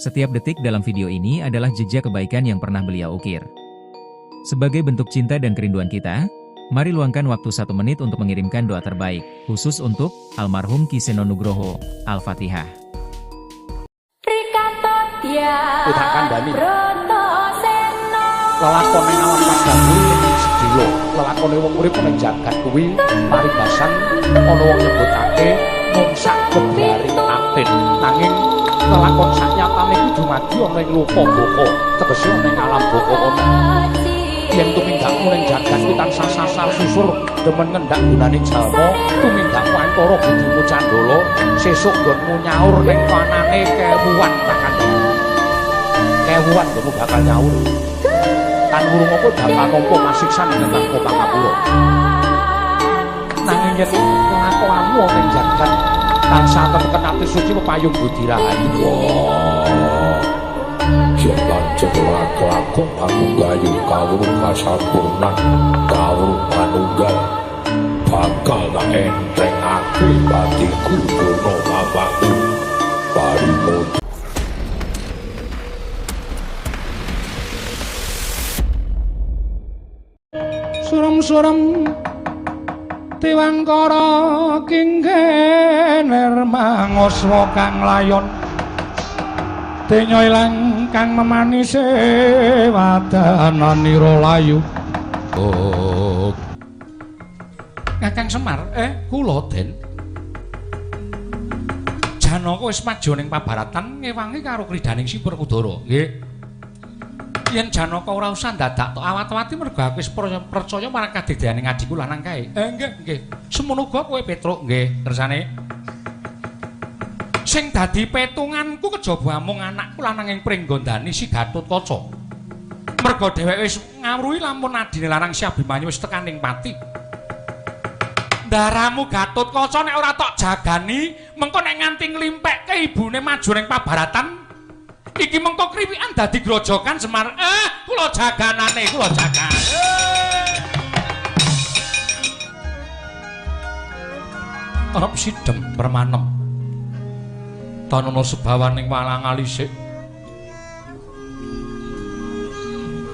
Setiap detik dalam video ini adalah jejak kebaikan yang pernah beliau ukir. Sebagai bentuk cinta dan kerinduan kita, mari luangkan waktu 1 menit untuk mengirimkan doa terbaik, khusus untuk almarhum Ki Seno Nugroho. Al-Fatihah. Tak kandhani. Lelakone alam padang kuwi sedhela, lelakone wong urip ning jagat kuwi paribasan ana wong nyebutake mung sak geblaring atin. Nanging lelakon saknyatane kuwi dumadi ana ing loka baka, tegese ana ing alam baka kono. Yen tumindakmu ning jagat kuwi tansah sasar susur demen ngendak gunane jalma, tumindakmu antara budimu candala, sesuk nggonmu nyaur ning panane kewuan tak kandhani. Kewuan nggonmu bakal nyaur. Tan wurung apa bakal nampa kasiksan ing neraka pangapura. Nanging yen kelakuanmu ana ing jagat tansah teteken ati suci pepayung budi rahayu. Yen pancen ora kelakon aku gayu kawruh kasampurnan, kawruh manunggal, bakal tak enthengake patiku Durna bapakku. Parimo. Surem-surem tiwangkara kinggener mangoswa kang layon denya ilang kang memanise wadananira layu. Oh. Kakang Semar, kula Den. Janaka wis maju ning pabaratan ngewangi karo kridaning Si Werkudara. Nggih. Yen Janaka ora usah dadak tok awat-awati mergo aku wis percaya marang kadidyaning adhiku lanang kae. Nggih, nggih. Semono uga kowe Petruk, nggih, kersane. Sing dadi petunganku kejaba amung anakku lanang ing Pringgondani si Gatotkaca. Mergo dheweke wis ngawruhi lamun adine lanang si Abimanyu wis tekan ing pati. Ndaramu Gatotkaca nek ora tok jagani, mengko nek nganti nglimpekke ibune maju ning pabaratan, iki mengko kriwikan dadi grojokan Semar. Kula jaganane, kula jagan. Arep sidem permanem. Tanono sebawaning walang alisik.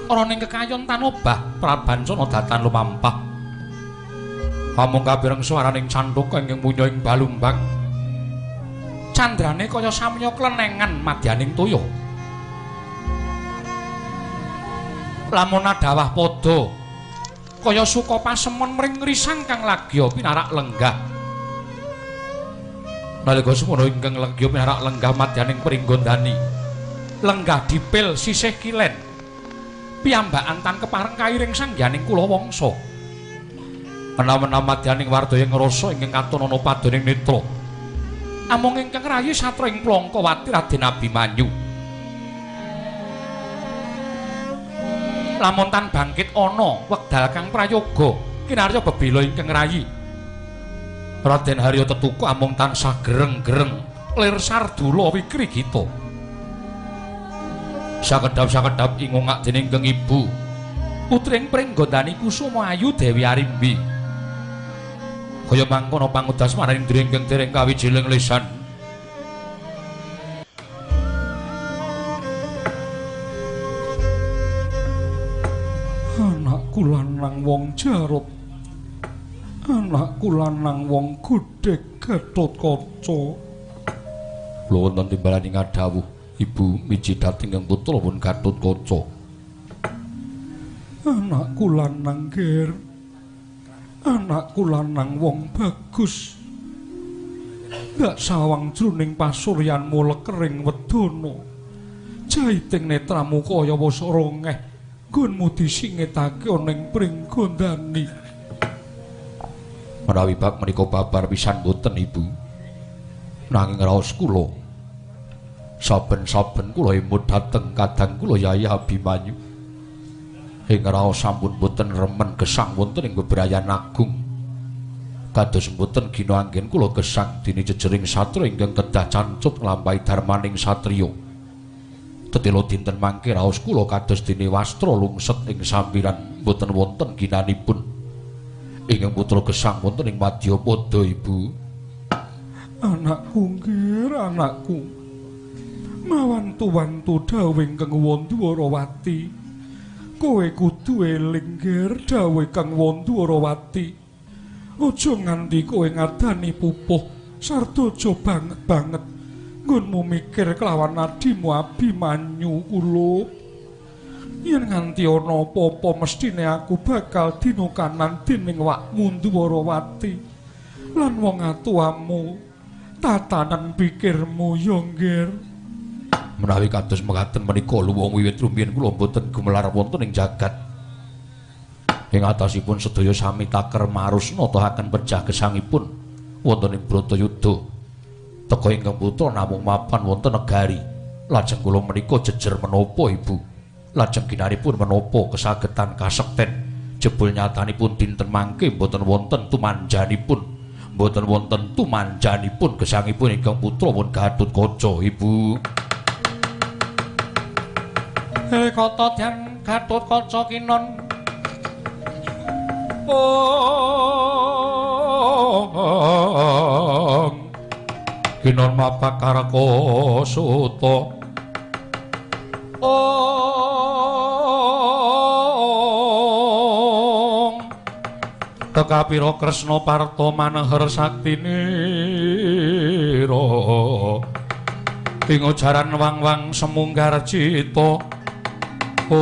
Ana ning kekayon tanobah prabancana datan lumampah. Amung kapireng swaraning canthuk ingkang punya ing balumbang. Candrane kaya samya klenengan madyaning toya. Lamun adawah padha kaya suka pasemon mring risang kang lagya pinarak lenggah. Nalika semono ingkang lagya pinarak lenggah madyaning Pringgondani. Lenggah dipil sisih kilen. Piyambakan tan kepareng kairing sangyaning kula wangsa. Menawa madyaning wardaya ngrasa ingkang katon ana padaning netra. Amung ingkang rayi satra ing Plangkawati Raden Abimanyu. Lamun tan bangkit ana wekdal kang prayoga kinarya bebela ingkang rayi. Raden Harya tetuka amung tansah gereng-gereng lir sardula wikrigita. Sakedhap-sakedhap ingungak dening ingkang ibu putring Pringgondani Kusuma Ayu Dewi Arimbi. Kaya mangkono pangudas marang indra ingkang dereng kawijiling lisan. Anakku lanang wong Jarot. Anakku lanang wong Godheg Gatotkaca. Kula wonten timbalane ngadhawuh ibu miji dhateng ingkang putra pun Gatotkaca. Anakku lanang ger. Anakku lanang wong bagus. Ndak sawang jroning pasuryanmu lekering wedana. Jaiting netramu kaya wis rongeh. Nggonmu disingetake ana ing Pringgondani. Menawi bab menika babar pisan boten ibu. Nanging raos kula saben-saben kula emut dhateng kadang kula Yayi Abimanyu. Ing raos sampun boten remen gesang wonten ing bebrayan agung. Kados mboten gina anggen kula gesang dene jejering satria ingkang kedah cancut nglampahi darmaning satriya. Tetela dinten mangke raos kula kados dene wastra lungset ing sampiran mboten wonten ginanipun. Ingkang putra gesang wonten ing madyapada ibu. Anakku nggih, anakku. Mawantu-wantu dawuh ingkang Wandwarawati. Kowe kudu eling ger dawuh Kang Wandwarawati. Aja nganti kowe ngadani pupuh sarta aja banget-banget nggonmu mikir kelawan adimu Abimanyu kulup. Yen nganti ana apa-apa mestine aku bakal dinukanan dening wakmu Ndwarawati lan wong atuamu. Tatanan pikirmu ya nggir. Menawi kados mekaten menika luwung wiwit rumiyin kula mboten gumelar wonten ing jagat. Ing atasipun sedaya sami taker marus natahaken pejah gesangipun wonten ing Bratayuda. Teka ingkang putra namung mapan wonten negari. Lajeng kula menika jejer menapa Ibu? Lajeng ginaripun menapa kesagetan kasekten jebul nyatanipun dinten mangke mboten wonten tumanjanipun. Mboten wonten tumanjanipun gesangipun ingkang putra pun Gatotkaca Ibu. Kata den Gatotkaca kinon. Kinon mapakaraka suta. Tekapira Kresna Parta maneher saktinira. Ing ujaran wang-wang semunggar cita. Dereng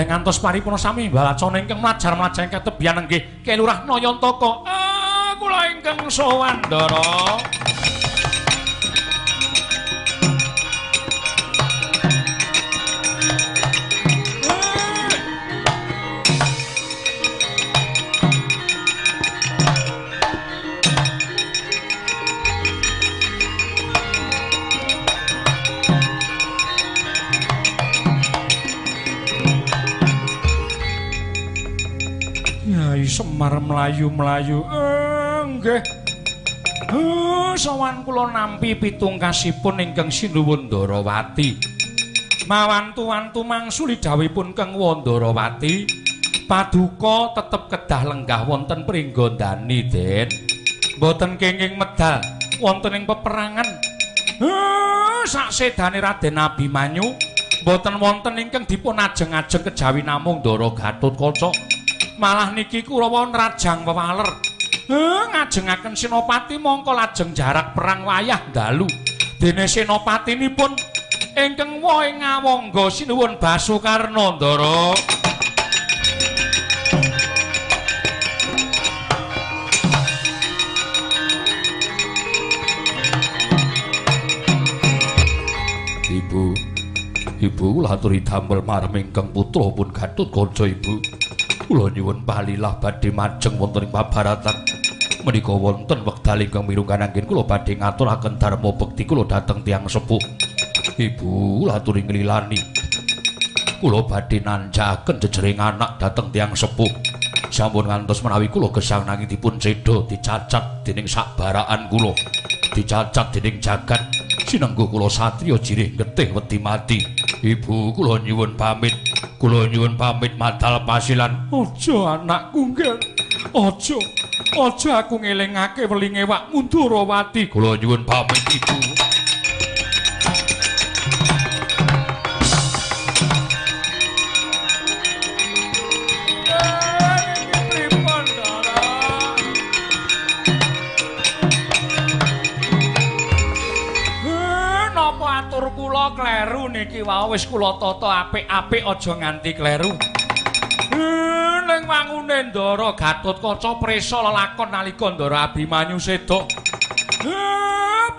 ngantos paripurna sami balacana ingkang mlajar-mlajar ingkang tebihan nggih Ki Lurah Nayantaka. Kula ingkang sowan Ndara. Semar mlayu-mlayu. Nggih. Sowan kula nampi pitungkasipun ingkang sinuwun Ndarawati. Mawantu-wantu mangsuli dawuhipun Kang Wandarawati, paduka tetep kedah lenggah wonten pringgondani, Den. Mboten kenging medal wonten ing peperangan. Saksedane Raden Abimanyu mboten wonten ingkang dipun ajeng-ajeng kejawi namung Ndara Gatotkaca. Malah niki Kurawa nrajang wewaler. Ngajengaken senopati mongko lajeng jarak perang wayah dalu. Dene senopatinipun ingkang wohe ngawangga sinuwun Basukarna Ndara. Ibu, Ibu kula aturi damel marem ingkang putra pun Gatotkaca Ibu. Kula nyuwun palilah badhe majeng wonten ing pabaratan. Menika wonten wekdal ingkang mirunggan anggen kula badhe ngaturaken dharma bekti kula dhateng tiyang sepuh. Ibu kula aturi nglilani. Kula badhe nanjakaken jejering anak dhateng tiyang sepuh. Sampun ngantos menawi kula gesang nanging dipun cedha dicacat dening sakbaraan kula. Dicacat dening jagat. Sinengguh kula satriya jirih getih wedi mati. Ibu kula nyuwun pamit. Kula nyuwun pamit madal pasilan. Aja anakku nggih. Aja. Aja aku ngelingake welinge wakmu Ndarawati. Kula nyuwun pamit Ibu. Pripun Ndara? Napa atur kula kleru niki wau wis kula tata apik-apik aja nganti kleru. Ning wangune Ndara Gatotkaca prisa lelakon nalika Ndara Abimanyu seda.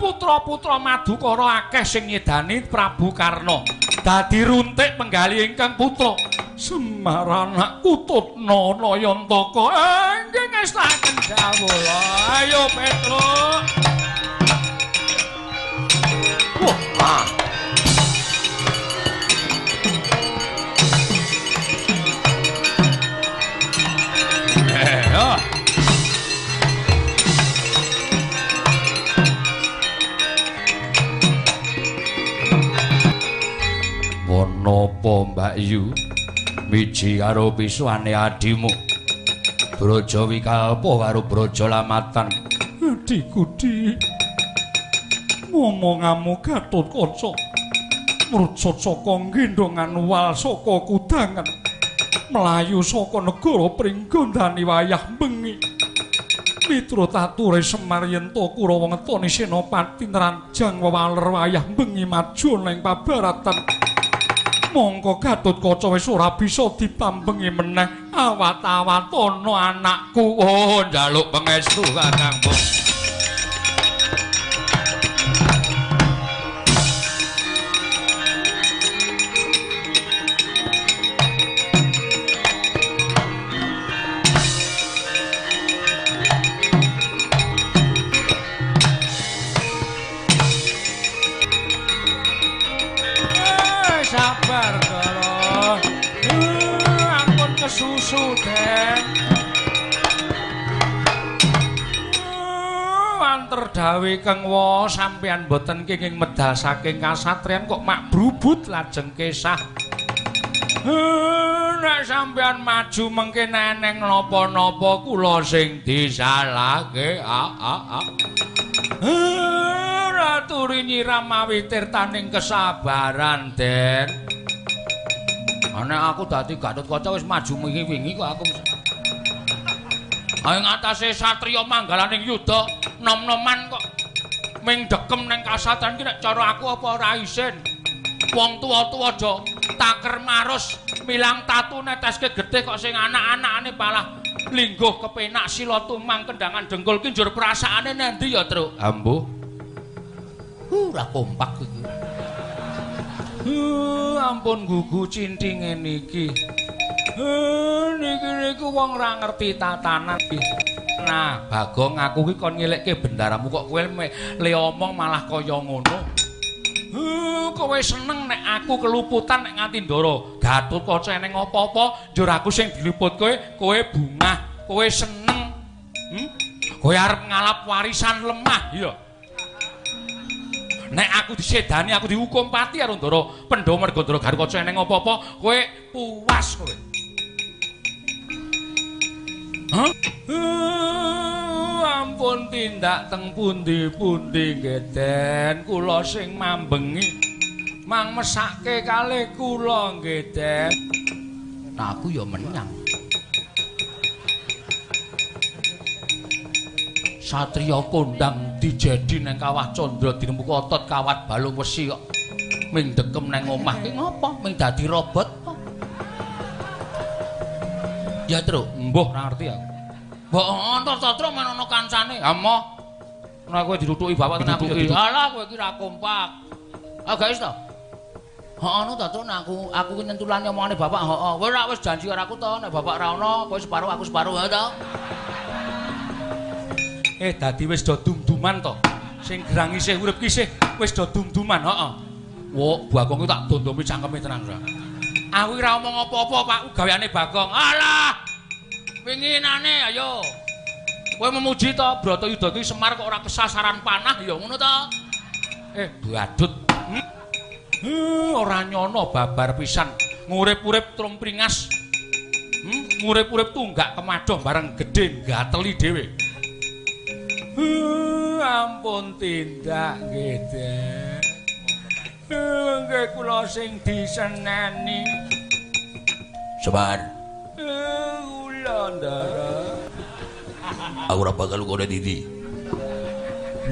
Putra-putra Madukara akeh sing nyedani Prabu Karna. Dadi runtik penggali ingkang putra. Semar anakku Tutna Nayantaka. Nggih ngestaken dawuh. Ayo Petruk. Wah. Menapa Mbak Yu? Miji karo pisuane adimu. Braja Wikalpa karo Braja Lamatan. Adhiku, Dik. Ngomongamu Gatotkaca. Mrucut saka gendongan wal saka kudangan. Mlayu saka negara Pringgondani wayah bengi. Miturut ature Semar yen to Kurawa ngetoni senopati nranjang wewaler wayah bengi maju ning pabaratan. Mongko Gatotkaca wis ora bisa dipambengi meneh. Awat-awatana anakku. Oh, njaluk pangestu Kakangmu. Sabar, Ndara. Ampun kesusu, Den. Wanter dawuh Kang Wa, sampeyan boten kenging medal saking kasatriyan kok mak brubut lajeng kesah. Nek sampeyan maju mengke neneng napa-napa kula sing disalahke. Raturi nyiram mawi tirtaning kesabaran, Den. Nek aku dadi Gatotkaca wis maju wingi-wingi kok aku. Ing atase satriya manggalaning yuda nom-noman kok ming dekem ning kasatriyan ki nek cara aku apa ora isin. Wong tuwa-tuwa do taker marus milang tatu neteske getih kok sing anak-anakane malah lingguh kepenak sila tumang kendangan dengkul ki njur perasaane nendi ya, Truk? Ambuh. Ora kompak iki. Ampun gugu cintinge niki. Niki niku wong ora ngerti tatanan. Nah, Bagong aku ki kon ngelekke bendaramu kok kowe le omong malah kaya ngono. Kowe seneng nek aku keluputan nek nganti Ndara Gatotkaca eneng apa-apa njur aku sing diluput kowe, kowe bungah, kowe seneng. Kowe arep ngalap warisan lemah ya. Nek aku disedani aku dihukum pati karo Ndara Pandhawa merga Ndara Gatotkaca eneng apa-apa, kowe puas kowe. Hah? Ampun tindak teng pundi-pundi nggih, Den. Kula sing mambengi mang mesake kalih kula nggih, Den. Nah, aku ya menyang. Satriya kondang dijedi nang Kawah Candra dirembuk otot kawat balung wesi kok ming dekem nang omah ki ngopo? Ming dadi robot. Ya, Truk, mbuh ora ngerti aku. Mbok ana Truk men ana kancane. Ha moh. Nek kowe dirutuki bapak tenan aku. Alah kowe iki ra kompak. Ah gak iso to. Heeh ngono ta, Truk, nek aku ki nentulane omongane bapak, heeh. Kowe ora wis janji karo aku to, nek bapak ra ono, kowe separo aku separo ha to. Dadi wis do dum-duman to. Sing gerang isih urip ki isih wis do dum-duman, heeh. Wo, Bagong ki tak dondomi cangkeme tenan ora. Aku ora omong apa-apa, Pak, gaweane Bagong. Alah. Winginane ayo. Kowe memuji to Bratayuda ki Semar kok ora kesasaran panah ya ngono to. Badut. Ora nyono babar pisan. Ngurip-urip trumpringas. Ngurip-urip tunggak kemadoh bareng gedhe gateli dhewe. Ampun tindak nggih, Den. Nggih kula sing diseneni. Sabar. Kula Ndara. Aku ora bakal lunga ndi.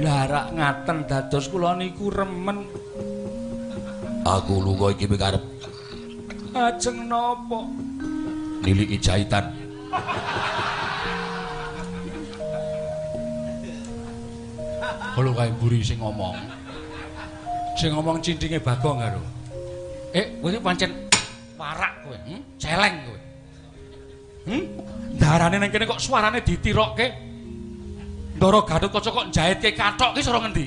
Lah rak ngaten dados kula niku remen. Aku lunga iki mikarep. Ajeng napa? Niliki jahitan. Lho kae mburi sing ngomong. Sing ngomong cintinge Bagong karo. Kowe iki pancen warak kowe, Celeng kowe. Darane nang kene kok suarane ditirokke. Ndara Gatotkaca kok njahitke kathok ki sora ngendi?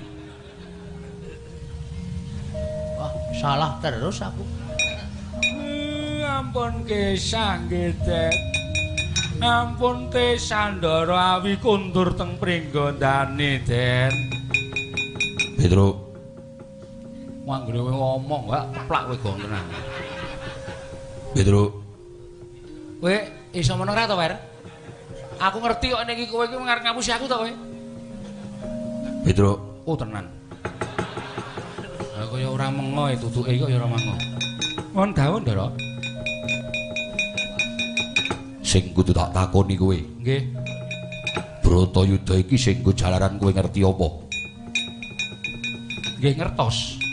Wah, salah terus aku. Ampun kesah nggih, Den. Ampun tesah Ndara awi kondur teng Pringgondani, Den. Petro. Anggere kowe ngomong gak keplak kowe gong tenan. Petro. Kowe iso meneng ra to, Wer? Aku ngerti kok nek iki kowe iki ngarep ngapusi aku to kowe. Petruk, oh tenan. Kaya ora mengo tutuke kok ya ora mengo. Nuwun dawuh, Ndara. Sing kudu tak takoni kowe. Nggih. Bratayuda iki sing nggo jalaran kowe ngerti apa? Nggih ngertos.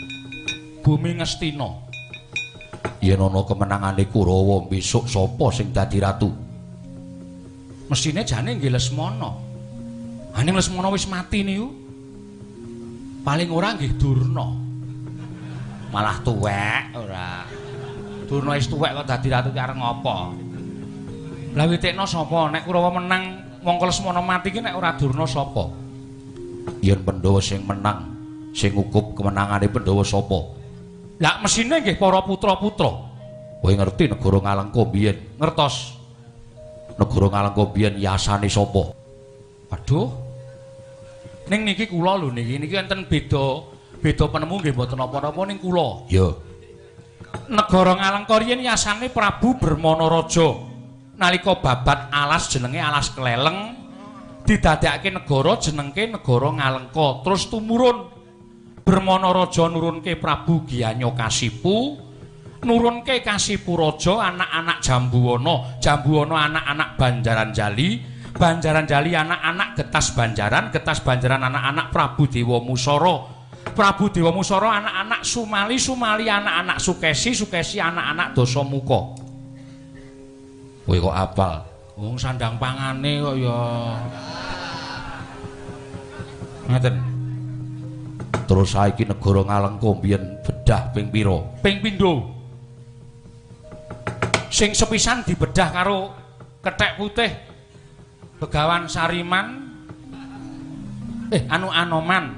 Bumi Ngastina. Yen ana kemenangane Kurawa besok sapa sing dadi ratu? Mesine jane nggih Lesmana. Aning Lesmana wis mati niku. Paling ora nggih Durna. Malah tuwek ora. Durna wis tuwek kok dadi ratu ki arep ngopo? Lah witekno sapa? Nek Kurawa menang mongko Lesmana mati ki nek ora Durna sapa? Yen Pandhawa sing menang, sing ngukup kemenangane Pandhawa sapa? Lah mesine nggih para putra-putra. Kowe ngerti negara Ngalengka biyen? Ngertos. Negara Ngalengka biyen yasane sapa? Waduh. Ning niki kula lho niki, niki enten beda penemu nggih mboten napa-napa ning kula. Ya. Negara Ngalengka riyen yasane Prabu Bermana Raja. Nalika babat alas jenenge Alas Kleleng didadekake negara jenengke Negara Ngalengka. Terus tumurun Bermana Raja nurunke Prabu Giyanyakasipu, nurunke Kasipu Raja anak-anak Jambuwana, Jambuwana anak-anak Banjaranjali, Banjaranjali anak-anak Getas Banjaran, Getas Banjaran anak-anak Prabu Dewa Musara, Prabu Dewa Musara anak-anak Sumali, Sumali anak-anak Sukesi, Sukesi anak-anak Dasamuka. Kowe kok apal? Wong sandang pangane kok ya. Ngaten. Terus saiki negara Ngalengka biyen bedah ping pira? Ping pindho. Sing sepisan dibedah karo kethek putih Begawan Sariman. Anu Anoman.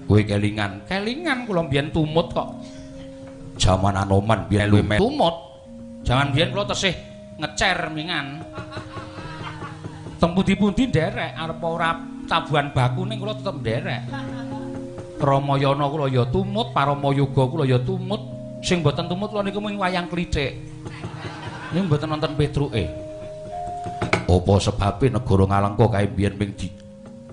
Kowe kelingan? Kelingan kula biyen tumut kok. Jaman Anoman biyen luwe tumut. Jaman biyen kula tesih ngecer mingan. Teng pundi-pundi nderek arep ora tabuhan baku ning kula tetep nderek. Ramayana kula ya tumut, Paramayoga kula ya tumut. Sing mboten tumut kula niku mung wayang klithik. Niku mboten nonton Petruke. Apa sebabe negara Ngalengka kae biyen ming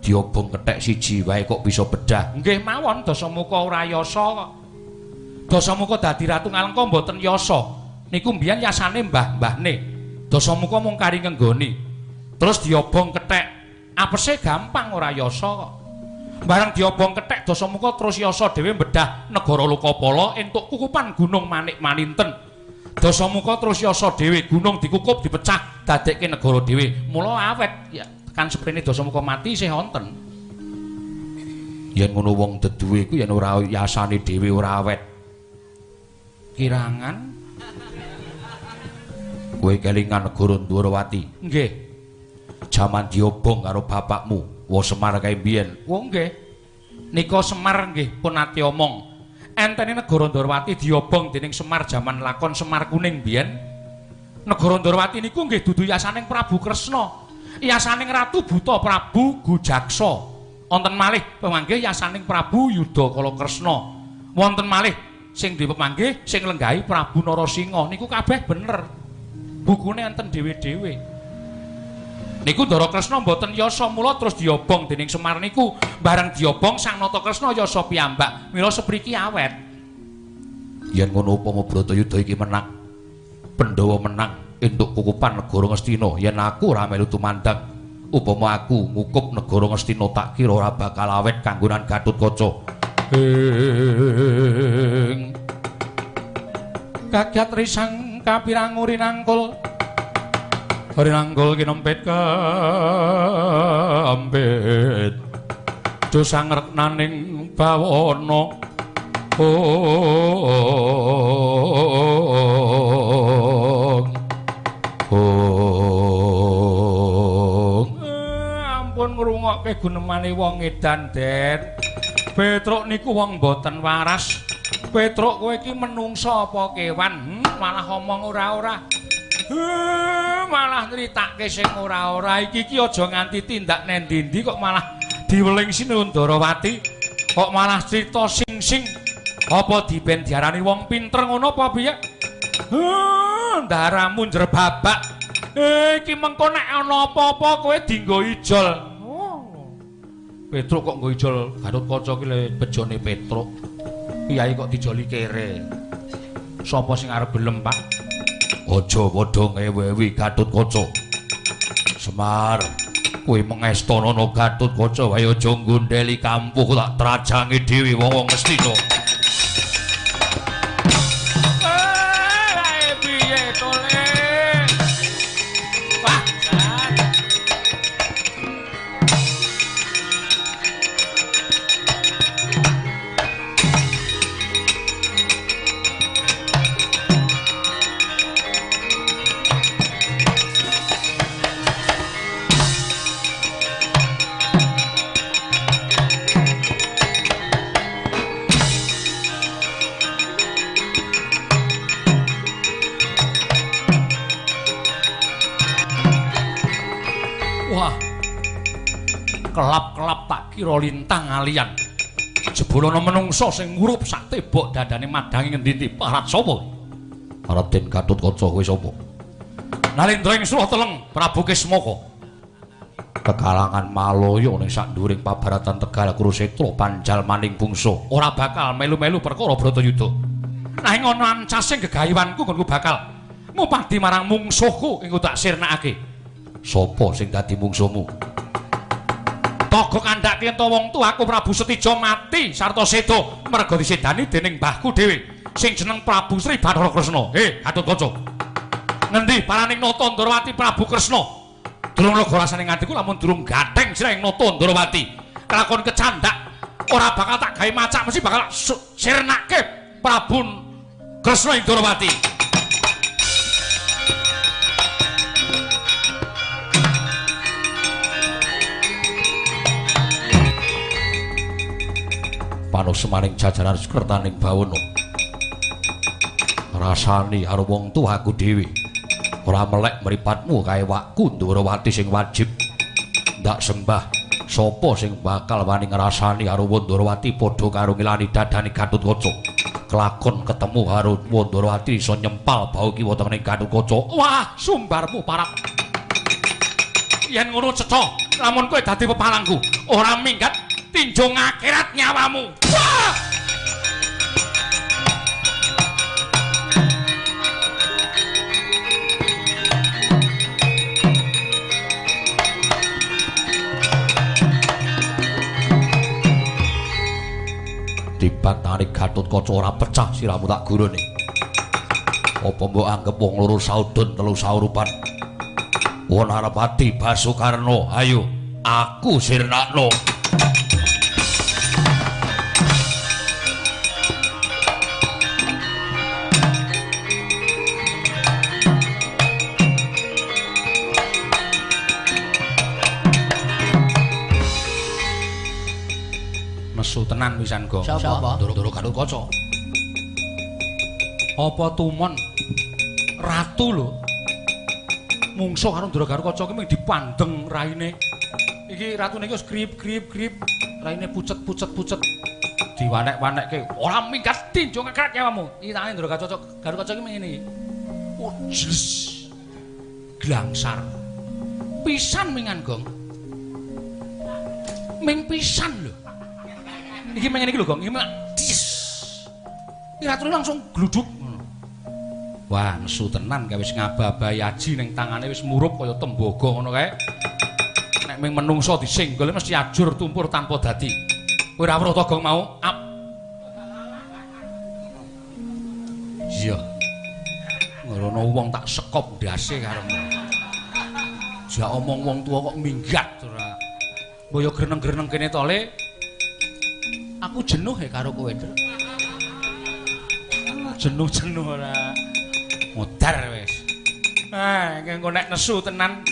diobong kethek siji wae kok bisa bedah? Nggih mawon Dasamuka ora yasa kok. Dasamuka dadi ratu Ngalengka mboten yasa. Niku mbiyen yasane mbah-mbahne. Dasamuka mung kari ngenggoni. Terus diobong kethek. Apese gampang ora yasa kok. Bareng diobong kethek Dasamuka terus yasa dhewe bedah negara Lokapala entuk kukupan Gunung Manik Maninten. Dasamuka terus yasa dhewe gunung dikukup dipecah dadekke negara dhewe. Mula awet ya tekan seprene Dasamuka mati isih wonten. Yen ngono wong deduwe iku yen ora yasane dhewe ora awet. Kirangan kowe kelingan negara Ndwarawati? Nggih. Jaman diobong karo bapakmu Wa Semar kae mbiyen. Oh nggih. Nika Semar nggih pun nate omong. Entene negara Ndwarawati diobong dening Semar jaman lakon Semar Kuning mbiyen. Negara Ndwarawati niku nggih dudu yasaning Prabu Kresna. Yasaning Ratu Buta Prabu Gujaksa. Wonten malih pemanggih yasaning Prabu Yudha Kresna. Wonten malih sing duwe pemanggih sing lenggahi Prabu Narasinga. Niku kabeh bener. Bukune enten dhewe-dhewe. Niku Ndara Kresna mboten yasa mula terus diobong dening Semar niku. Bareng diobong Sang Nata Kresna yasa piyambak. Mila sepriki awet. Yen ngono upama Bratayuda iki menang, Pandhawa menang entuk kukupan negara Ngastina. Yen aku ora melu tumandang, upama aku ngukup negara Ngastina tak kira ora bakal awet kanggonan Gatotkaca. Ing kagyat risang kapirang rinangkul rinanggul kinempit kempit dosa ngreknaning bawana ong ong. Ampun ngrungokke gunemane wong edan, Den. Petruk niku wong mboten waras. Petruk kowe iki menungsa apa kewan? Malah omong ora-ora. Malah nyritake sing ora-ora. Iki iki aja nganti tindak nendi-endi kok malah diweling Sinuwun Ndorowati. Kok malah crita sing-sing apa diben diarani wong pinter ngono apa piye? Ndaramu njrebabak. Iki mengko nek ana apa-apa kowe dienggo ijol. Oh. Petruk kok nggo ijol Gatotkaca ki le bejone Petruk. Piyai kok dijoli kere. Sapa sing arep gelem, Pak? Aja padha ngewewi Gatotkaca. Semar, kowe mengestanana Gatotkaca wae aja nggondheli kampuh tak trajangi dhewe wong-wong Ngastina. Piye to, Le? Wah, jan. Wah. Kelap-kelap tak kira lintang alian. Jebul ana menungsa sing ngurup sak tebok dadane madangi ngendi-endi. Parat sapa? Raden Gatotkaca kowe sapa? Nalendra ing Surah Teleng, Prabu Kismaka. Kekalangan Malaya ning sak nduwuring pabaratan Tegal Kurusetra panjalmaning bangsa ora bakal melu-melu perkara Bratayuda. Nanging ana ancasing gegayuhanku nggonku bakal ngupadi marang mungsuhku ing tak sirnakake. Sapa sing dadi mungsuhmu? Togo kandhake ento wong tuaku Prabu Setija mati sarta seda merga disedani dening mbahku dhewe sing jeneng Prabu Sri Bathara Kresna. He, Gatotkaca. Ngendi paraning Nata Ndrawati Prabu Kresna? Durung lega rasane atiku lamun durung gatheng sira ing Nata Ndrawati. Kelakon kecandak ora bakal tak gawe macak mesti bakal sirnake Prabu Kresna ing Ndrawati. Panusemaning jajaran sekertaning bawana. Rasani karo wong tuaku dhewe. Ora melek mripatmu kae wakku Ndrawati sing wajib ndak sembah. Sapa sing bakal wani ngrasani karo Ndrawati padha karo ngilani dadane Gatotkaca. Kelakon ketemu karo Ndrawati iso nyempal bau kiwa tengene Gatotkaca. Wah, sumbarmu parap. Yen ngono cetha, lamun kowe dadi pepalangku, ora minggat tinjung akhirat nyawamu. Wah! Dibantani Gatotkaca ora pecah siramu tak gurune. Apa mbok anggep wong loro saudon telu saurupan? Wonarapati Basukarno, ayo aku sirnakno. Nesu tenan pisan, Gong. Sapa? Ndoro-ndoro Gatotkaca. Apa tumon ratu lho. Mungsuh karo Ndoro Gatotkaca ki mung dipandeng raine. Iki ratune iki wis grip-grip-grip, raine pucet-pucet-pucet. Diwanek-wanekke, ora minggat tinjung akrat nyawamu. Iki tangane Ndoro Gatotkaca, Gatotkaca iki mengene iki. Oh, jeles. Glangsar. Pisan mingan, Gong. Ming pisan lho. Iki mengene iki lho, Gong. Iki dis. Iki ratune langsung gluduk ngono. Wah, nesu tenan kae wis ngababahi aji ning tangane wis murup kaya tembaga ngono kae. Nek ming menungso disenggol mesti ajur tumpur tanpa dadi. Kowe ora weruh to, Gong, mau? Ap. Iya. Ngono wong tak sekop ndase karo. Jak omong wong tuwa kok minggat ora. Mbok yo greneng-greneng kene to, Le. Aku jenuh ya karo kowe, Tru. Jenuh-jenuh ora. Modar wis. Ah, engko nek nesu tenan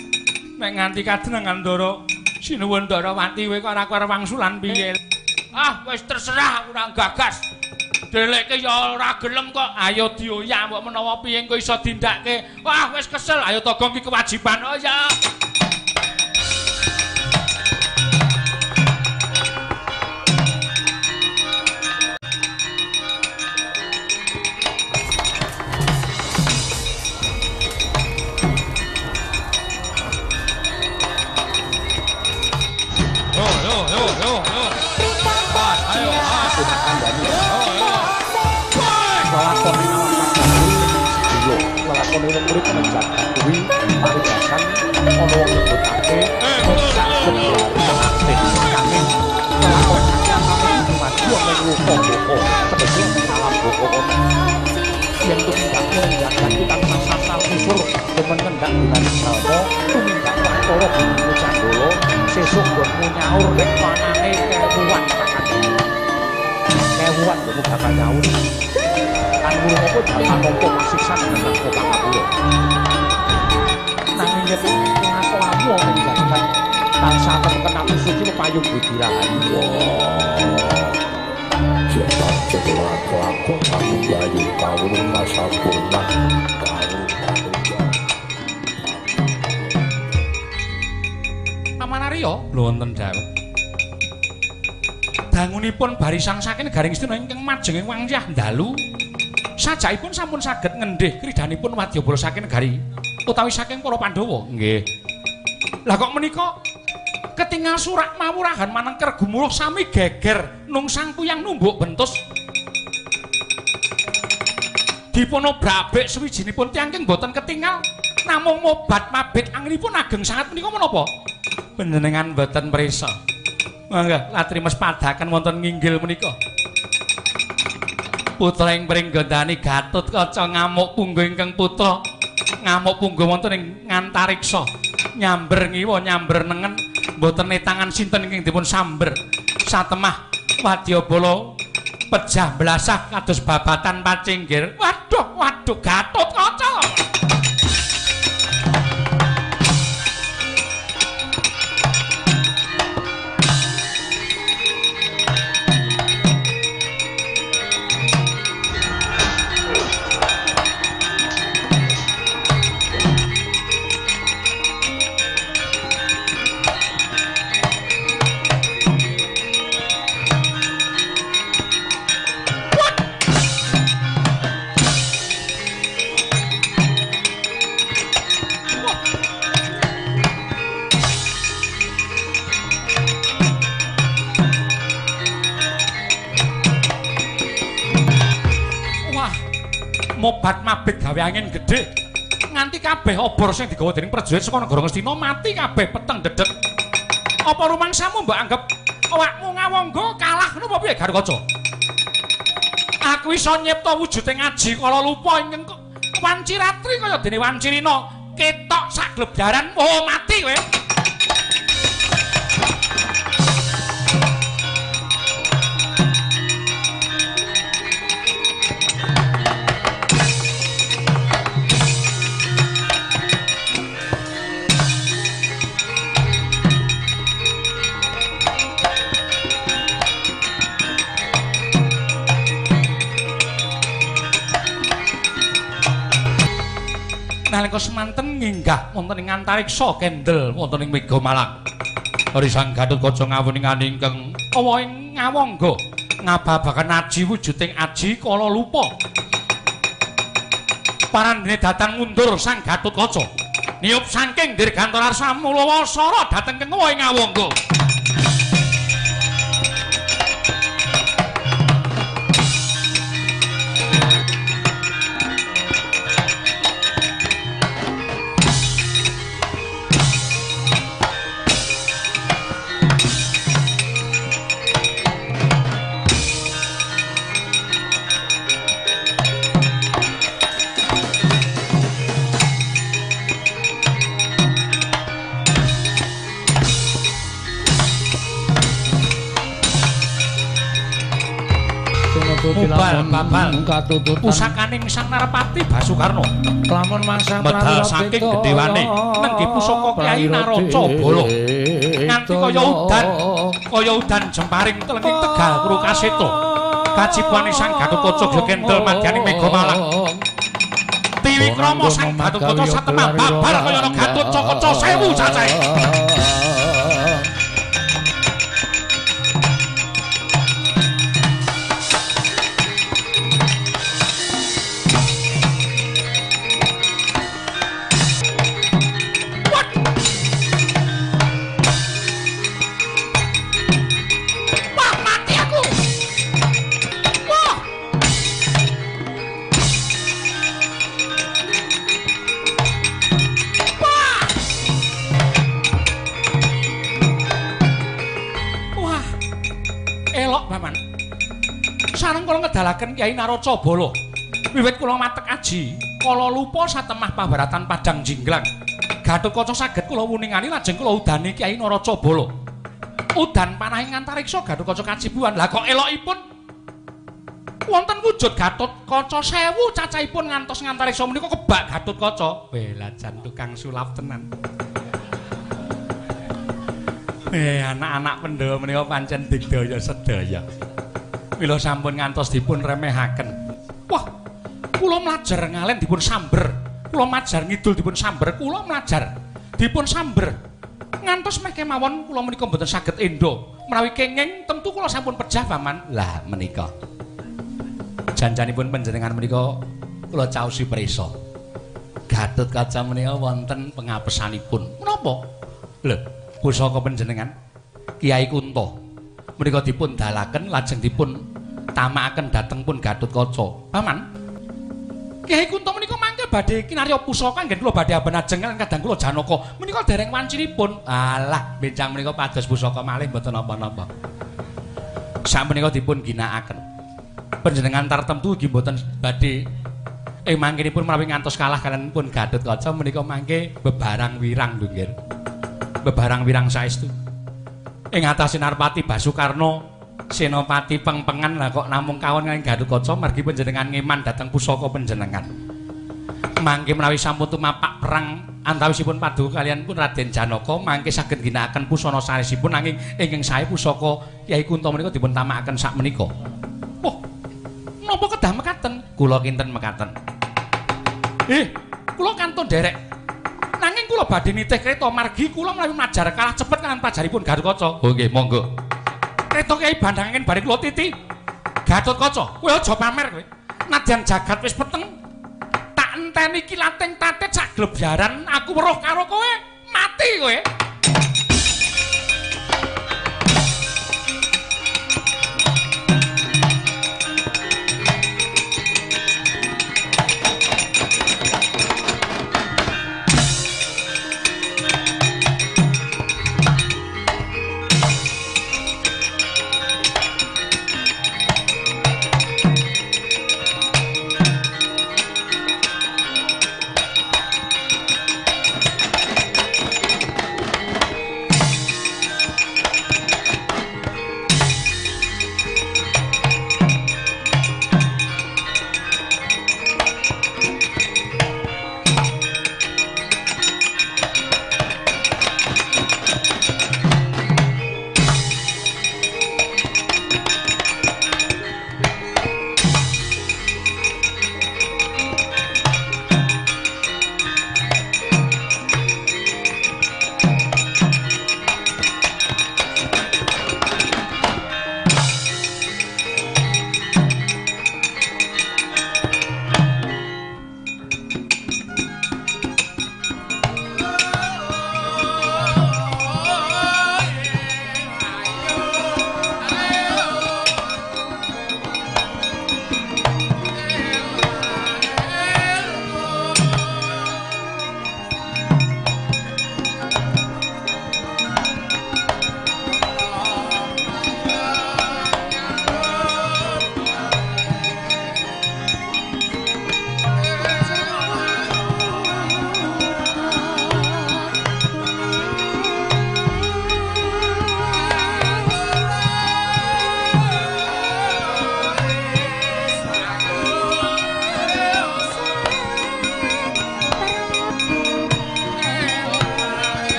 nek nganti kadenengan Ndara sinuwun Ndarawati kowe kok ora arep wangsulan piye. Ah, wis terserah aku ora gagas. Dhelekke ya ora gelem kok. Ayo dioyak mbok menawa piye engko iso dindake. Wah, wis kesel. Ayo to, Gong, iki kewajiban. Oh ya. urip nang jagat kuwi paribasan ana wong nyebutake mung sak gebyare atin nanging lakon saknyatane dumadi ana ing rupa boko tegese ing alam boko kono yen tumindak ning jagat kuwi tansah sasar susur demen kendhak gunane salma tumindak Bathara Bima Candala sesuk nggonmu nyaur nek panane kewuan kakang kewuan nggonmu bakal nyaur kan wurung apa bakal nampa pasiksan nang pangapura nanging yen nglakomu ana ing jagat tansah temen ati suci payung budi rahayu. Lakon aku bayu kawruh kasampurnan kawruh manunggal. Paman Arya lho wonten dawuh. Dangunipun barisan saking Garing Astina ingkang majeng ing wangsiah dalu sajakipun sampun saged ngendhih kridanipun wadyabala saking negari utawi saking para Pandhawa. Nggih. Lah kok menika ketingal surak mawurahan manengker gumuruh sami geger nungsang puyang numbuk bentus dipun obrabik suwijinipun tiyang ingkang boten ketingal namung mobat mabit anginipun ageng sanget menika menapa panjenengan boten prisa. Mangga latrimes padaken wonten nginggil menika putra ing Pringgondani Gatotkaca ngamuk pungga ingkang putra ngamuk pungga wonten ing ngantariksa nyamber ngiwa nyamber nengen mboten netangan sinten ingkang dipun samber satemah wadyabala pejah blasah kados babatan pacinggir. Waduh waduh Gatotkaca. Mobat mabit gawe angin gedhe nganti kabeh obor sing digawa dening prajurit saka negara Ngastina mati kabeh peteng dedeg. Apa rumangsamu mbok anggap awakmu ngawangga kalah ngono apa piye Garukaca? Aku iso nyipta wujuding aji kala lupa ingkang wanci ratri kaya dene wanci rina ketok sak glebyaran oh mati kowe. Nalika semanten nginggah wonten ing antariksa kendel wonten ing Mega Malang. Sang Gatotkaca ngawuningani ingkang awa ing ngawangga ngababaken aji wujuding aji kala lupa. Parandene datang mundur Sang Gatotkaca niup saking dirgantara samulawa sara dhateng ing awa ing ngawangga. Babal pusakaning Sang Narapati Basukarna lamun masa medal saking gedhewane nenggih pusaka Kyai Naraca Bala nganti kaya udan jemparing telenging Tegal Kurukaseta kacipuane Sang Gatotkaca ya kendel madyaning Mega Malang. Tiwikrama Sang Gatotkaca satemah babar kaya ana Gatotkaca 1000 cacahe. kula ngedalaken Kyai Naracabala. Wiwit kula matek aji, kala lupa satemah pabaratan Padang Jinglang. Gatotkaca saged kula wuningani lajeng kula udani Kyai Naracabala. Udan panah ing antariksa Gatotkaca kacibuhan. Lah kok elokipun wonten wujud Gatotkaca 1000 cacahipun ngantos ngantariksa menika kebak Gatotkaca. Weh, jan tukang sulap tenan. Anak-anak Pandhawa menika pancen digdaya sedaya. Mila sampun ngantos dipun remehaken. Wah, kula mlajar ngalen dipun samber. Kula majar ngidul dipun samber, kula mlajar dipun samber. Ngantos meh kemawon kula menika mboten saged endo. Menawi kenging tentu kula sampun pejah, Paman. Lah menika. Janjanipun panjenengan menika kula caosi prisa. Gatotkaca menika wonten pengapesanipun. Menapa? Lho, pusaka panjenengan Kyai Kunta menika dipun dalaken lajeng dipun tamakaken dhateng pun Gatotkaca. Paman, Kyai Kunta menika mangke badhe kinarya pusaka anggen kula badhe aben ajeng lan kadang kula Janaka menika dereng wancinipun. Alah, benjang menika pados pusaka malih mboten napa-napa. Sakmenika dipun ginakaken. Panjenengan tartemtu ugi mboten badhe ing mangkenipun menawi ngantos kalah kalian pun Gatotkaca menika mangke bebarang wirang lho nggih. Bebarang wirang saestu. Ing atase Narpati Basukarna Senopati pengpengan lah kok namung kawon kaliyan Gatotkaca margi panjenengan ngeman dhateng pusaka panjenengan. Mangke menawi sampun tumapak perang antawisipun paduka kaliyan pun Raden Janaka mangke saged ginakaken pusana sanesipun nanging ingkang sae pusaka Kyai Kunta menika dipun tamakaken sakmenika. Wah, napa kedah mekaten? Kula kinten mekaten. Kula kantun derek. Nanging kula badhe nitih kreta margi kula menawi majar kalah cepet kaliyan pajaripun Gatotkaca. Oh nggih, monggo. Kreta Kyai Bandhangin bare kula titi. Gatotkaca, kowe aja pamer kowe. Nadyan jagat wis peteng, tak enteni kilating tatit sak glebyaran aku weruh karo kowe, mati kowe.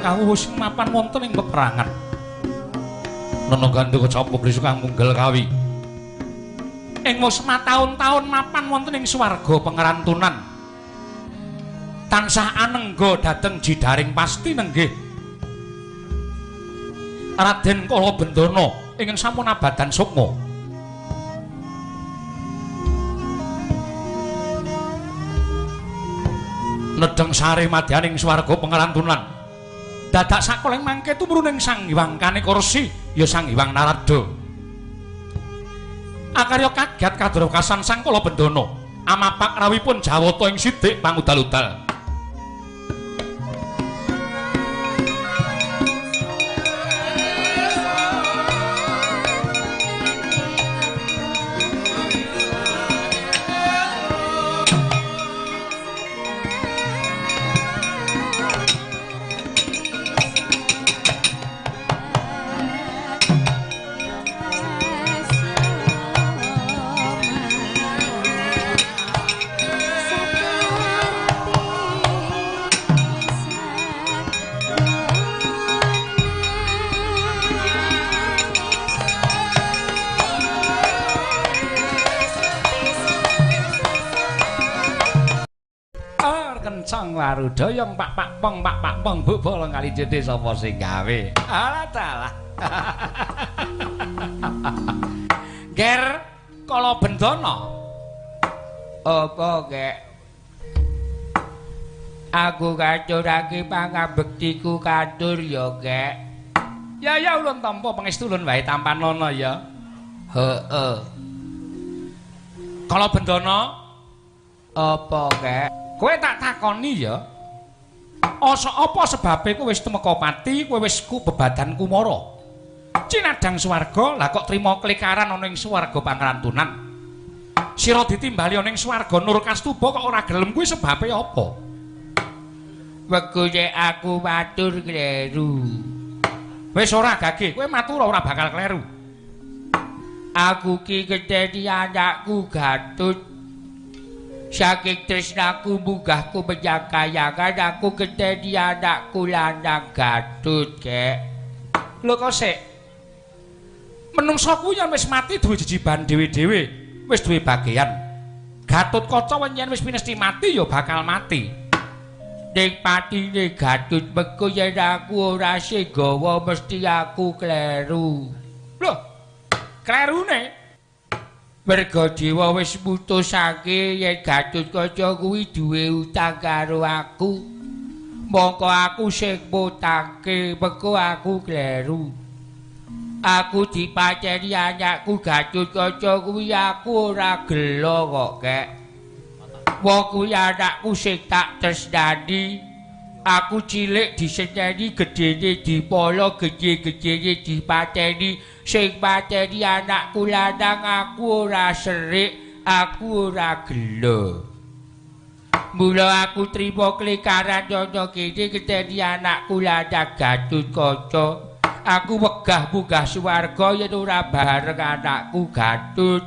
Kawuh sing mapan wonten ing peperangan. Nono gandha kecapuk kang munggel kawi. Ing wis mataun-taun mapan wonten ing swarga pengerantunan. Tansah anengga dhateng jidaring pasti nenggih. Raden Kalabendana ingkang sampun abadan sukma. Nedheng sare madyaning swarga pengerantunan. Dadak sakoling mangke tumrun ing Sang Hyang Kanekursi ya Sang Hyang Narada. Akarya kaget kadrokasan Sang Kalabendana amapak rawuhipun Jawata ing sidik pangudal-udal. kencang warudayang pak pak pong pak pak pong bu bolong kali jedhe sapa sing gawe. Alah dalah. Ger Kala Bendana. Apa gek? Aku katurake pangabektiku katur ya, Gek. Ya ya ulun tampa pangestu ulun wae tampanana ya. Heeh. Kala Bendana. Apa, Gek? Kowe tak takoni ya. Asa apa sebabe kowe wis tumeka pati, kowe wis ku bebadan kumara. Cinadang swarga, lah kok trima klikaran ana ing swarga pangrantunan. Sira ditimbali ana ing swarga Nur Kastuba kok ora gelem kuwi sebabe apa? Wegune aku matur kleru. Wis ora gage, kowe matur ora bakal kleru. Aku ki keteni anakku Gatut. Saking tresnaku munggahku menyang kayangan aku keteni anakku lanang Gatut, Gek. Lho kok sik? Menungsa kuwi yen wis mati duwe jejiban dhewe-dhewe, wis duwe bagean. Gatotkaca yen wis pinesti mati ya bakal mati. Ning patine Gatut mengko yen aku ora sing gawa mesti aku kleru. Lho, klerune? Merga dewa wis mutusake yen Gatotkaca kuwi duwe utang karo aku. Mongko aku sing mutake mengko aku kleru. Aku dipateni anakku Gatotkaca kuwi aku ora gela kok, Kek. Wong kuwi anakku sing tak tresnani. Aku cilik diseneni, gedene dipolo, gedhe-gedhene dipateni. Sing pateni anakku lanang aku ora serik, aku ora gela. Mula aku trima klikaran ana kene keteni anakku lanang Gatotkaca. Aku wegah munggah swarga yen ora bareng anakku Gatut.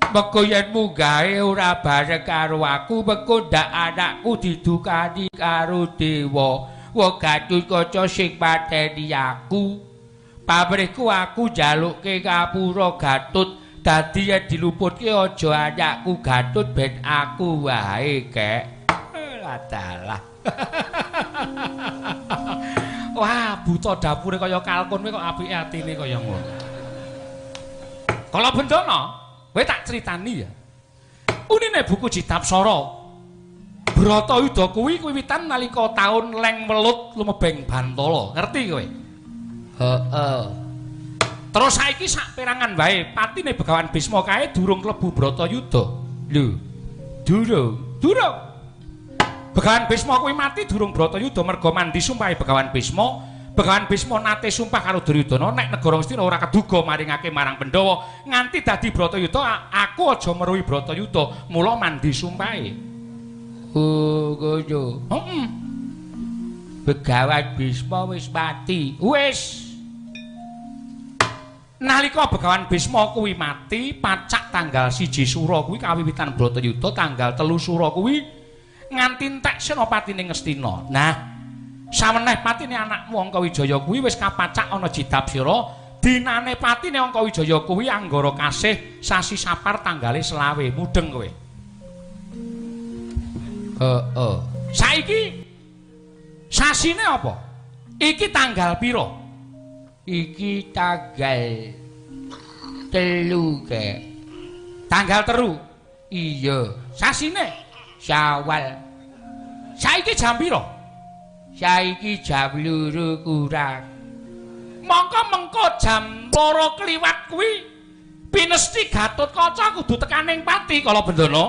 Mengko yen munggahe ora bareng karo aku, mengko ndak anakku didukani karo dewa. Wong Gatotkaca sing mateni aku. Pamrihku aku njalukke ngapura Gatut, dadi yen diluputke aja anakku Gatut ben aku wae, Kek. Lah dalah. Wah, buta dapure kaya kalkun kowe kok apike atine kaya ngono. Kala Bendana, kowe tak critani ya. Unine buku Jitapsara. Bratayuda kuwi wiwitan nalika taun Leng Welut lumebeng Bantala. Ngerti kowe? Heeh. Terus saiki sak perangan wae patine Begawan Bisma kae durung klebu Bratayuda. Lho, durung. Durung. Begawan Bisma kuwi mati durung Bratayuda merga mandi sumpahe Begawan Bisma. Begawan Bisma nate sumpah karo Duryudana nek negara Ngastina ora keduga maringake marang Pandhawa nganti dadi Bratayuda aku aja meruhi Bratayuda, mula mandi sumpahe. Oh, ngono. Heeh. Begawan Bisma wis mati. Wis. Nalika Begawan Bisma kuwi mati pacak tanggal 1 Sura kuwi kawiwitan Bratayuda, tanggal 3 Sura kuwi nganti entek senopatine Ngastina. Nah, saweneh patine anakmu Angkawijaya kuwi wis kapacak ana Jitapsira, dinane patine Angkawijaya kuwi Anggara Kasih sasi Sapar tanggale 25. Mudeng kowe. Heeh. Saiki sasine apa? Iki tanggal pira? Iki tanggal 3, Kek. Tanggal 3. Iya. Sasine Syawal. Saiki jam pira? Saiki jam 2 kurang. Mongko mengko jam 2 kliwat kuwi pinesti Gatotkaca kudu tekaning pati Kala Bendana.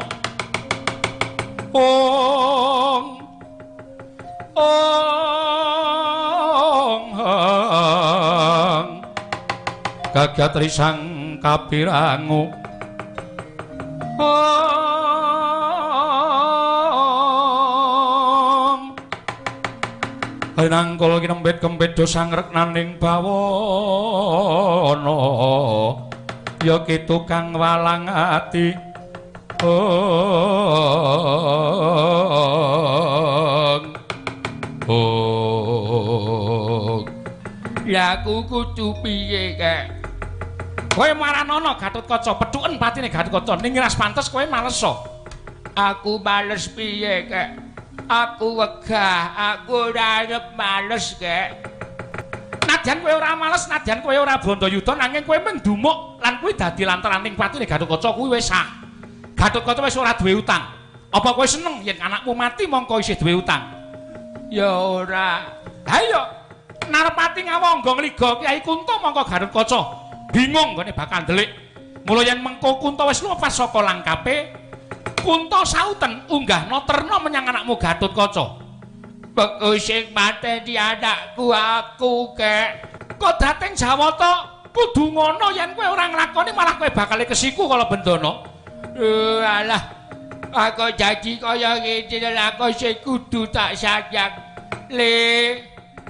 Ong ong hang kagat risang kapirangu. Ong nangkul kinembet kempet do sangreknaning bawana ya ki tukang walang ati. Ong ong ya aku kudu piye, Kek? Kowe maranono Gatotkaca, pethuken patine Gatotkaca ning ras pantes kowe maleso. Aku males piye, Kek? Aku wegah, aku ora arep males, Kek. Nadyan kowe ora males, nadyan kowe ora Blandayuda, nanging kowe mung dumuk lan kuwi dadi lantaraning patine Gatotkaca kuwi wis sah. Gatotkaca wis ora duwe utang. Apa kowe seneng yen anakmu mati mongko isih duwe utang? Ya ora. Ha iya, Narpati ngawangga ngliga Kyai Kunta mongko Gatotkaca bingung nggone bakal ndelik. Mula yen mengko Kunta wis lupas saka langkape, Kunta sauten unggahna terna menyang anakmu Gatotkaca. Mengko sing mateni anakku aku, Kek. Kodrating Jawata kudu ngono, yen kowe ora nglakoni malah kowe bakal kesiku kala bendana. Alah, aku janji kaya ngene lha aku sing kudu tak sayang. Le,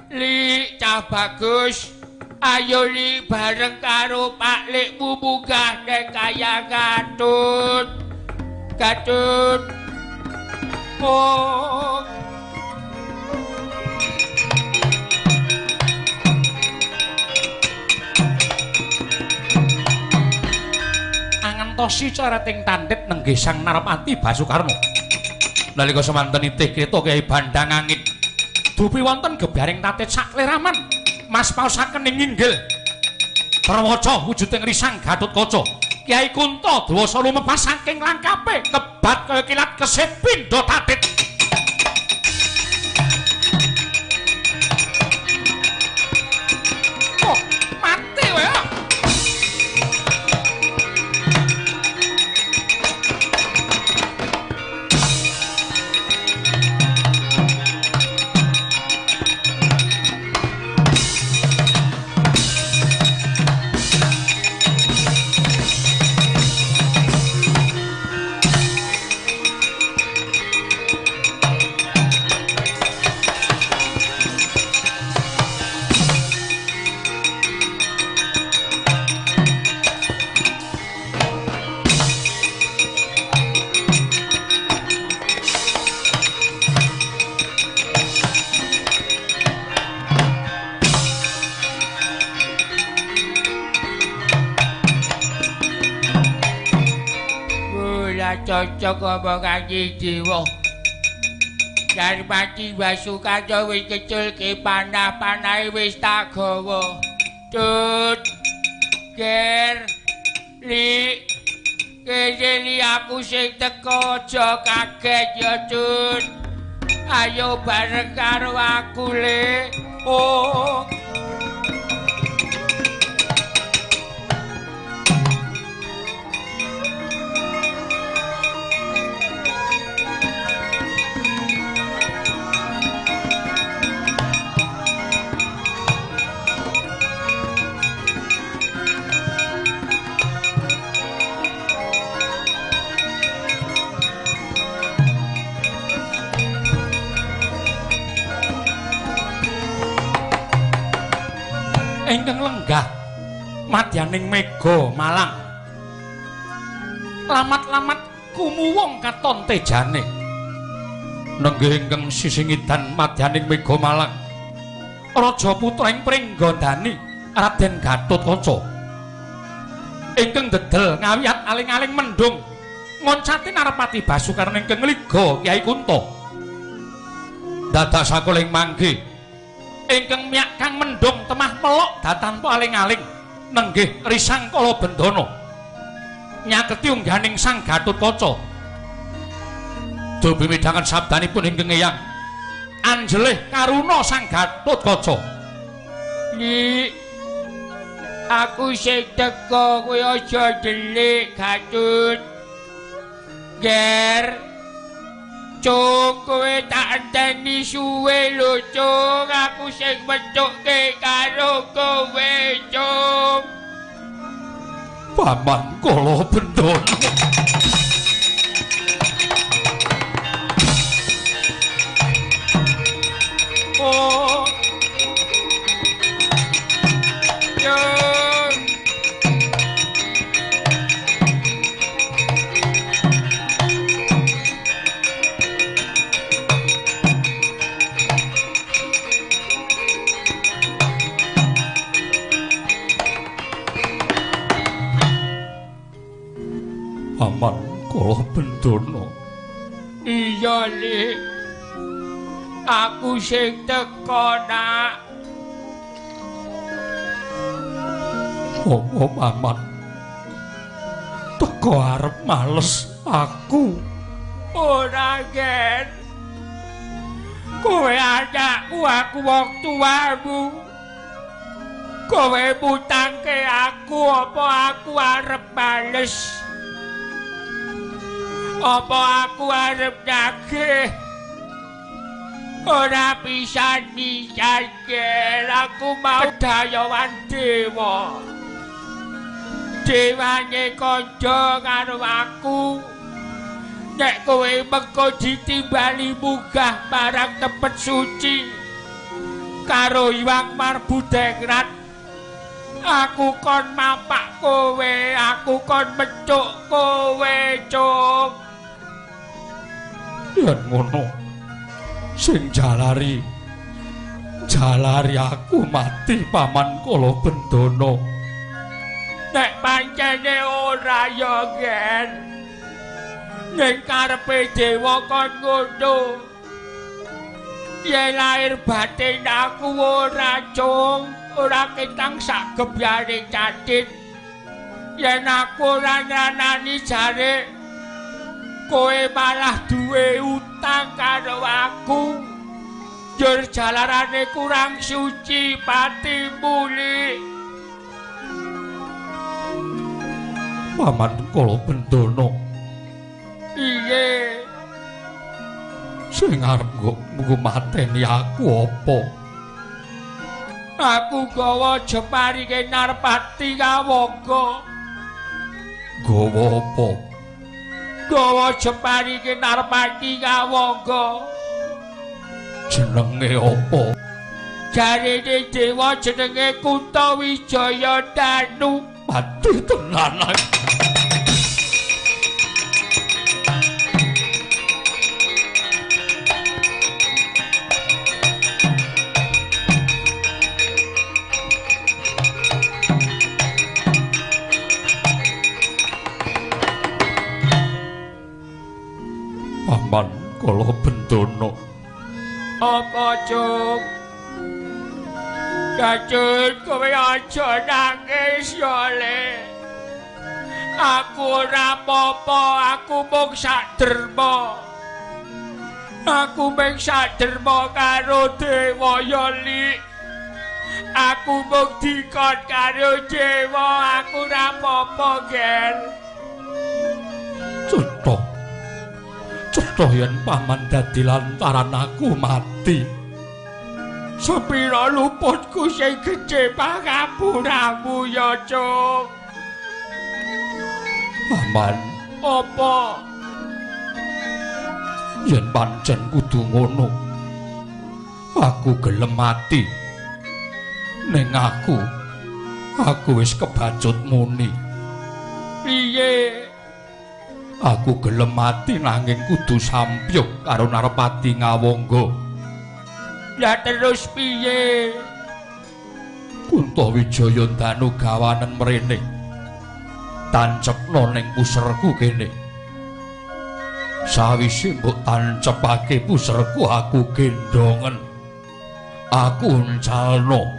li cah bagus. Ayo li bareng karo Pak Lekmu munggah nang kaya Gatut. Gatut. Oh. Angentosi coreting tandhit nenggih Sang Narpati Basukarma. Nalika semanten itih kreta Kyai Bandhang Angin. Dupi wonten gebyaring tatit sakleraman. Mas paosaken ing inggil. Perwaca wujuding risang Gatotkaca. Kyai Kunta dwasa lumepas saking langkape kebat kaya kilat kesit pindha tatit. Oh, mati wae. Cocok omongan dewa. Darmati Basukarno wis keculke panah-panahe wis tak gawa. Tut. Ger. Li. Kene li aku sing teko aja kaget ya, Tut. Ayo bareng karo aku, Le. Oh. Ingkang lenggah madyaning mega Malang. Lamat-lamat kumuwung katon tejane. Nenggih ingkang sisih ngidan madyaning mega Malang. Raja putra ing Pringgondani Raden Gatotkaca. Ingkang dedel ngawiyat aling-aling mendung ngoncati Narpati Basukarna ingkang ngliga Kyai Kunta. Dadak sakuling manggih ingkang miyak kang mendung temah melok datanpa aling-aling nenggih risang kala bendana nyaketi ungganing Sang Gatotkaca. Dupi midhangan sabdanipun ingkang eyang anjelih karuna Sang Gatotkaca. Li, aku sing teko kowe aja delik Gatut. Ger. Cung, kowe tak enteni suwe lho, Cung. Aku sing metukke karo kowe, Cung. Paman kala bendana. Oh. Cung. Paman kala bendana. Iya, Lik. Aku sing teko, Nak. Apa paman? Teko arep males aku. Ora, Gen. Kowe anakku, aku wong tuamu. Kowe mutangke aku, apa aku arep males? Apa aku arep nagih? Ora pisan-pisan, Gen. Aku mau dayawan dewa. Dewane kandha karo aku. Nek kowe mengko ditimbali munggah marang tepet suci karo Hyang Marbudengrat, aku kon mapak kowe, aku kon mecuk kowe, Cuk. Yen ngono, sing jalari aku mati Paman Kalabendana. Nek pancene ora ya, Gen. Ning karepe dewa kon ngono. Yen lahir batin aku ora, Cung, ora ketang sak gebyare catit. Yen aku ora ngranani jare kowe malah duwe utang karo aku. Jur jalarane kurang suci patimu, Lik. Paman Kalabendana. Iye. Sing arep nggo mateni aku apa? Aku gawa jemarike Narpati Ngawangga. Gawa apa? Gawa jemarike Narpati Ngawangga. Jenenge apa? Jarene dewa jenenge Kuntawijaya Danu. Mati tenan. Paman Kalabendana. Apa, Cuk? Kacun, kowe aja nangis ya, Le. Aku ora apa-apa, aku mung saderma. Aku mung saderma karo dewa ya, Lik. Aku mung dikon karo dewa, aku ora apa-apa, Gen. Cetha. Cetha yen paman dadi lantaran aku mati. Sepira luputku sing gedhe pangapuramu ya, Cuk. Paman, apa? Yen pancen kudu ngono, aku gelem mati. Ning aku wis kebacut muni. Piye? Aku gelem mati nanging kudu sampyuh karo Narpati Ngawangga. Lah terus piye? Kuntawijaya Danu gawanen mrene. Tancepno ning puserku kene. Sawise mbok tancepake puserku aku gendongen. Aku uncalno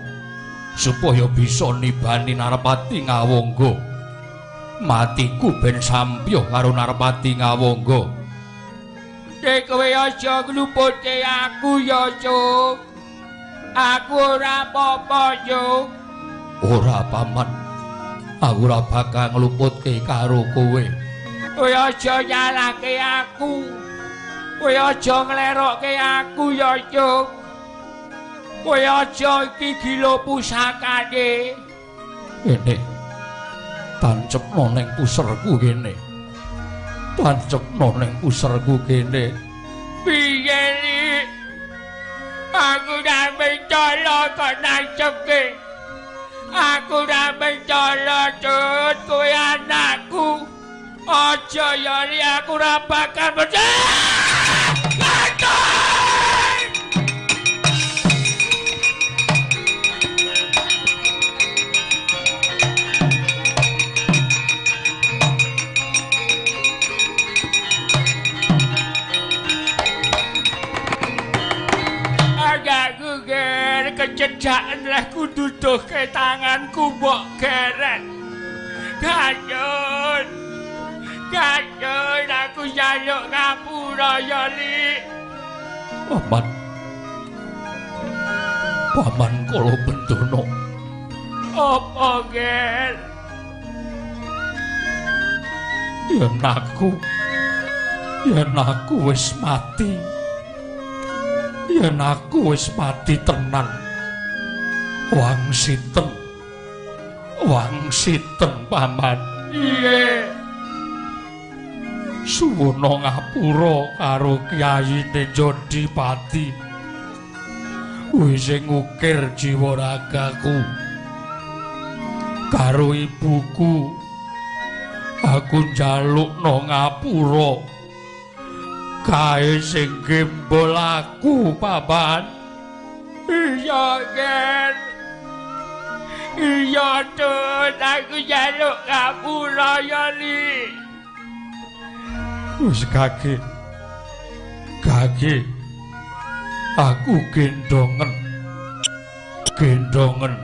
supaya bisa nibani Narpati Ngawangga. Matiku ben sampyuh karo Narpati Ngawangga. Nek kowe aja ngluputke aku ya, Cuk. Aku ora apa-apa, Cuk. Ora, Paman. Aku ora bakal ngluputke karo kowe. Kowe aja nyalahke aku. Kowe aja nglerokke aku ya, Cuk. Kowe aja iki gila pusakane. Kene. Tancepno ning puserku kene. Tancepno ning puserku kene. Piye, Lik? Aku ora mencala kok nancepke. Aku ora mencala, Cut. Kowe anakku. Aja ya, Lik, aku ora bakal percaya. kecedhaken leh kududuhke tanganku mbok geret. Gatot. Gatot aku njaluk ngapura ya, Lik. Paman. Paman kala bendana. Apa, Ger? Yen aku wis mati. Yen aku wis mati tenan. Wangsiten. Wangsiten, Paman. Piye? Suwuna ngapura karo Kyai Jodipati. Wis ngukir jiwa ragaku. Karo ibuku aku njalukno ngapura. Kae sing gembol aku, Paman. Iya, Ger. Iya, Tut, aku njaluk ngapura ya, Lik. Wis kage. Kage. Aku gendongen. Gendongen.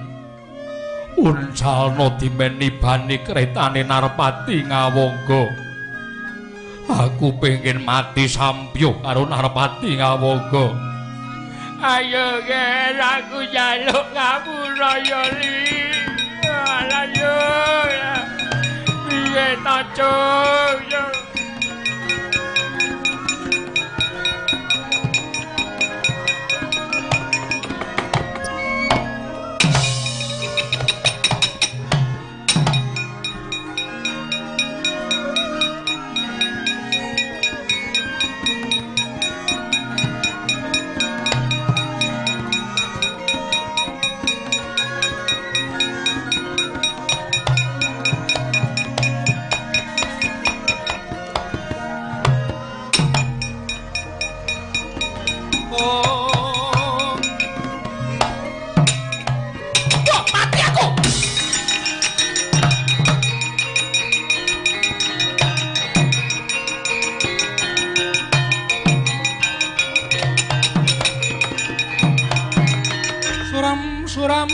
Uncalno dimeni bani kretane Narpati Ngawangga. Aku pengen mati sampyuh karo Narpati Ngawangga. Ayo, Ger, aku njaluk ngapura ya, Lik. Alah yo. Piye ta, Cung? Suram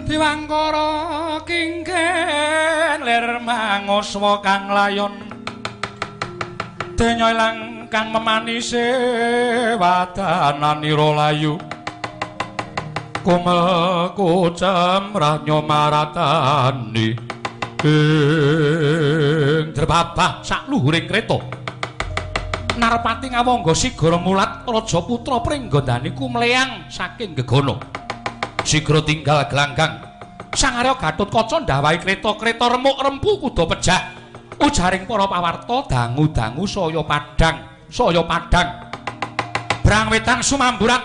diwangkara kingken lir mangoswa kang layon denya ilang kang memanise wadananira layu kumel kucem ranyo maratani ing drebabah sakluhuring kreta. Narpati Ngawangga sigara mulat raja putra Pringgandani kumleyang saking gegana. Sigra tinggal glanggang. Sang Arya Gatotkaca ndawahi kreta-kreta remuk rempu kuda pejah. Ujaring para pawarta dangu-dangu saya padhang, saya padhang. Brang wetan sumamburat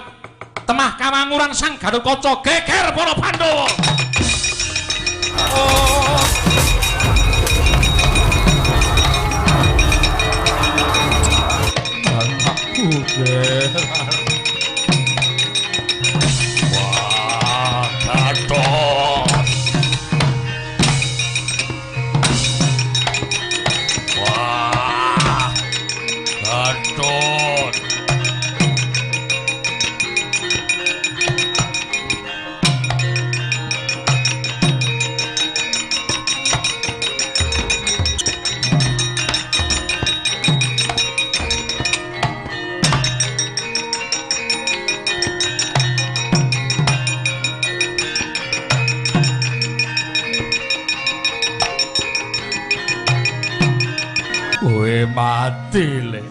temah kawanguran Sang Gatotkaca geger para Pandhawa. Oh. Wah, Gatot. Wah, Gatot. Kowe mati le.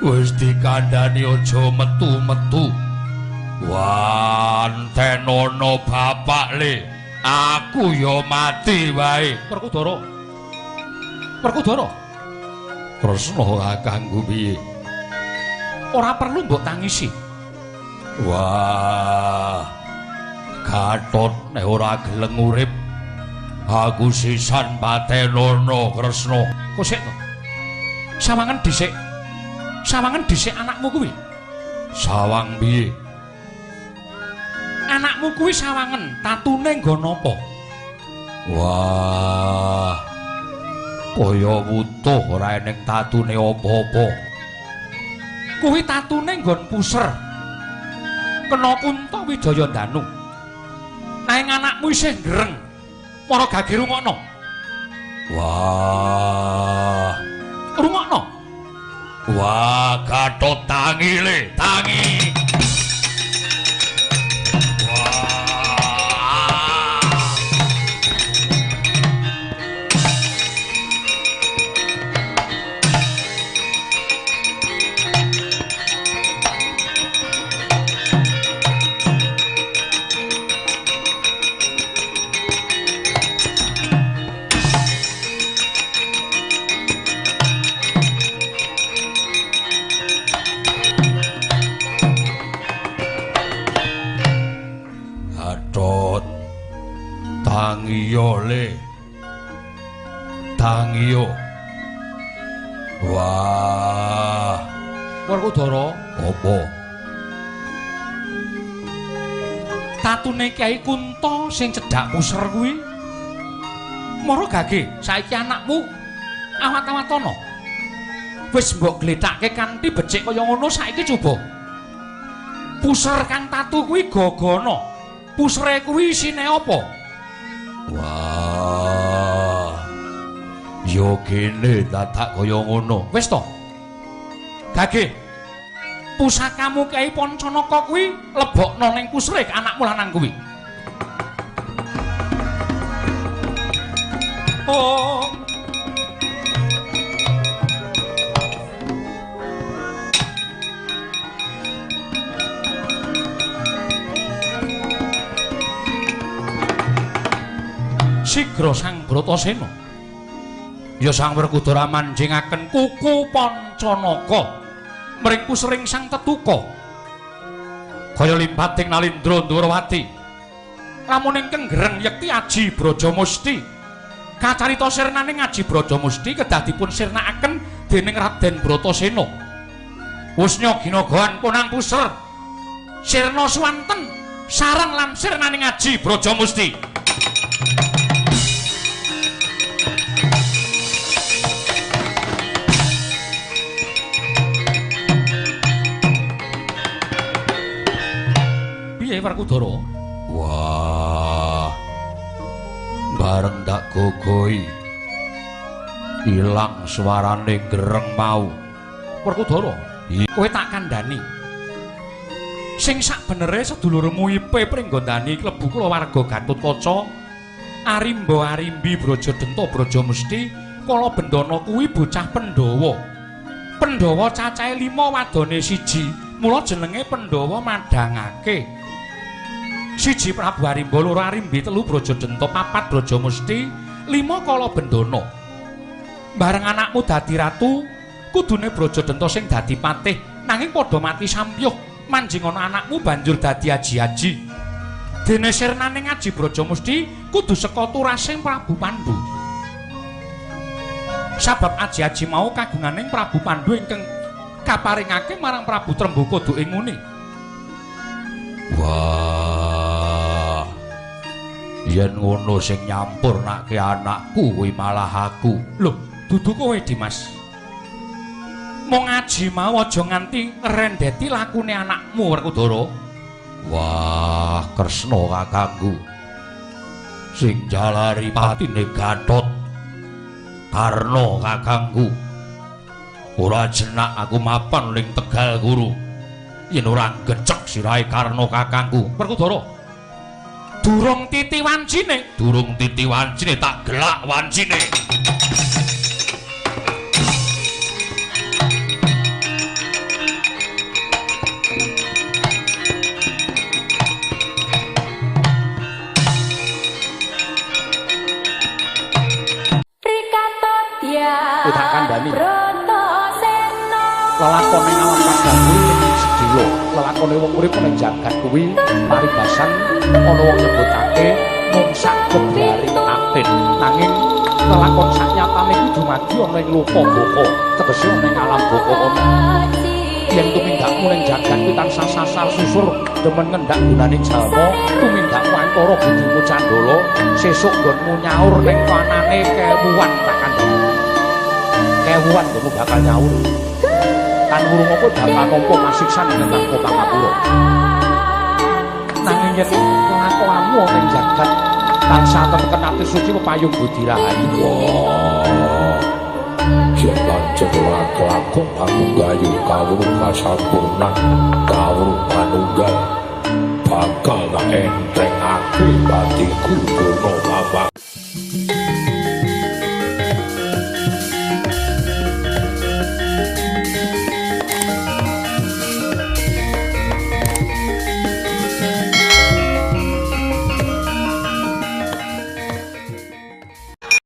Wis dikandhani aja metu-metu. Wantenono bapak le. Aku ya mati wae. Werkudara. Werkudara. Kresna kakangku piye? Ora perlu mbok tangisi. Wah. Gatot nek ora gelem urip, aku sisan patenono Kresna. Kok sik to? Sawangan dhisik. Sawangan dhisik anakmu kuwi. Sawang piye? Anakmu kuwi sawangen, tatune nggon apa? Wah. Kaya wutuh ora eneng tatune apa-apa. Kuwi tatune nggon puser. Kena Kunta Wijaya Danu. Nanging anakmu isih gereng. Mara gage rungokno. Wah, rungokno. Wah, Gatot tangi le, tangi. Tangiyo le, tangiyo. Wah, Werkudara, apa? Tatune Kyai Kunta sing cedhak puser kuwi. Mara gage, saiki anakmu awat-awatana. Wis mbok glethake kanthi becik kaya ngono, saiki coba. Puser kang tatu kuwi gagana. Pusere kuwi isine apa? Wah, yo kene dadak kaya ngono. Wis to. Gage. Pusakamu Kyai Pancanaka kuwi lebokno ning pusere anakmu lanang kuwi. Oh. Sigra Sang Bratasena. Ya Sang Werkudara manjingaken kuku Pancanaka mring pusering Sang Tetuka. Kaya limpating Nalindra Ndhurawati. Lamun ingkang gereng yekti Aji Brajamusti. Kacarita sirnaning Aji Brajamusti kedah dipun sirnakaken dening Raden Bratasena. Wusnya ginagahan punang puser. Sirna suwanten sareng lan sirnaning Aji Brajamusti. Piye Werkudara? Wah, bareng tak gogoi ilang suarane gereng mau. Werkudara, kowe tak kandhani. Sing sak benere sedulurmu Ipe Pringgondani klebu kulawarga Gatotkaca, Arimba Arimbi Brajadenta Brajamusti, Kala Bendana kuwi bocah Pandhawa. Pandhawa cacahe 5 wadone 1, mula jenenge Pandhawa madhangake. 1 Prabu Arimba, 2 Arimbi, 3 Brajadenta, 4 Brajamusti, 5 Kala Bendana. Bareng anakmu dadi ratu, kudune Brajadenta sing dadi patih, nanging padha mati sampyuh. Manjing ana anakmu banjur dadi aji-aji. Dene sirnaning Aji Brajamusti kudu saka turasing Prabu Pandu. Sabab aji-aji mau kagunganing Prabu Pandu ingkang kaparingake marang Prabu Trembaka duke nguni. Wah, yen ngono sing nyampurnake anakku kuwi malah aku. Lho, dudu kowe Dimas. Mung aji mau aja nganti ngrendeti lakune anakmu Werkudara. Wah, Kresna kakangku. Sing jalari patine Gatot Karna kakangku. Ora jenak aku mapan ning Tegal Guru. Yen ora gecek sirahe Karna kakangku. Werkudara, durung titi wancine, durung titi wancine tak gelak wancine. Tak kandhani. Lelakone alam padang kuwi sedhela, lelakone wong urip ning jagat kuwi paribasan ana wong nyebutake mung sak kebyaring atin. Nanging lelakon sak nyatane kuwi dumadi ana ing loka baka, tegese ana ing alam baka kono. Yen tumindakmu ning jagat kuwi tansah sasar susur demen ngendak gunane jalma, tumindakmu antara budimu candala, sesuk nggonmu nyaur ning panane kewuan tak kandhani. Kewuan nggonmu bakal nyaur. Lan wurung apa bakal nampa kasiksan ing tanpa pangapura. Nanging yen lakonmu ana ing jagat tansah teteken ati suci pepayung budi rahayu. Wah. Yen pancen ora kelakon aku gayu kawruh kasampurnan kawruh manunggal bakal tak entengake patiku kono bapak.